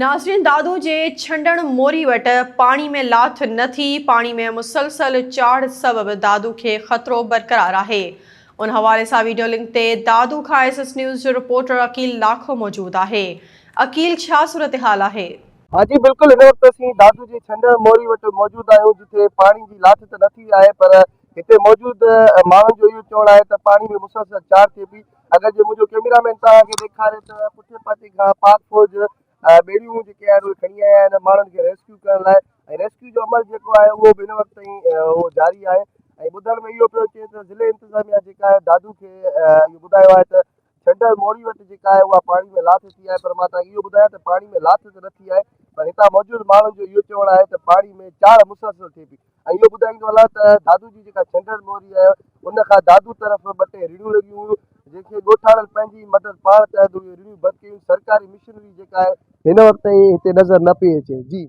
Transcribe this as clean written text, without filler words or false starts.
ناظرين دادو جي ڇنڊڻ موري وٽ پاڻي ۾ لاٿ نه ٿي، پاڻي ۾ مسلسل چاڙهه سبب دادو کي خطرو برقرار آهي. ان حوالي سان ويڊيو لنڪ تي دادو کان ايس ايس نيوز جو رپورٽر عقيل لاکو موجود آهي. عقيل ڇا صورتحال آهي؟ ها جي بلڪل هن وقت اسين دادو جي ڇنڊڻ موري وٽ موجود آهيون جتي پاڻي جي لاٿ ته نه ٿي آهي پر هتي موجود ماڻهن جو اهو چوڻ آهي ته پاڻي ۾ مسلسل چاڙهه ٿئي پئي اگر جي منهنجو ڪيميرا مين توهان کي ڏيکاري ته پٺين پاسي کان پاڪ فوج ٻيڙيون جيڪي آهن اهي کڻي آيا آهن ماڻهن کي ريسڪيو ڪرڻ لاء ۽ ريسڪيو جو عمل جيڪو آهي اهو به هن وقت تائين اهو جاري آهي ۽ ٻڌڻ ۾ اهو پيو اچي ته ضلعي انتظاميا جيڪا آهي دادو کي اهو ٻڌايو آهي ته ڇنڊر موري وٽ جيڪا آهي اها پاڻي ۾ لاٿ ٿي آهي پر مان توهان کي اهو ٻڌايان ته پاڻي ۾ لاٿ ته نه ٿي آهي پر هتان موجود ماڻهن جو اهو چوڻ آهي ته پاڻي ۾ چاڙهه مسلسل ٿئي پئي ۽ اهو ٻڌائيندو هلان ته دادو جي جيڪا ڇنڊر موري آهي ان کان دادو طرف ٻه ٽي رڙيون لڳيون هيون جنهن کي ڳوٺاڻن پنهنجي مدد پاڻ تحت اهي رڙيون بند ڪيون سرڪاري مشنري جيڪا آهي هن وقت تائين هتي نظر نه پئي اچي جي.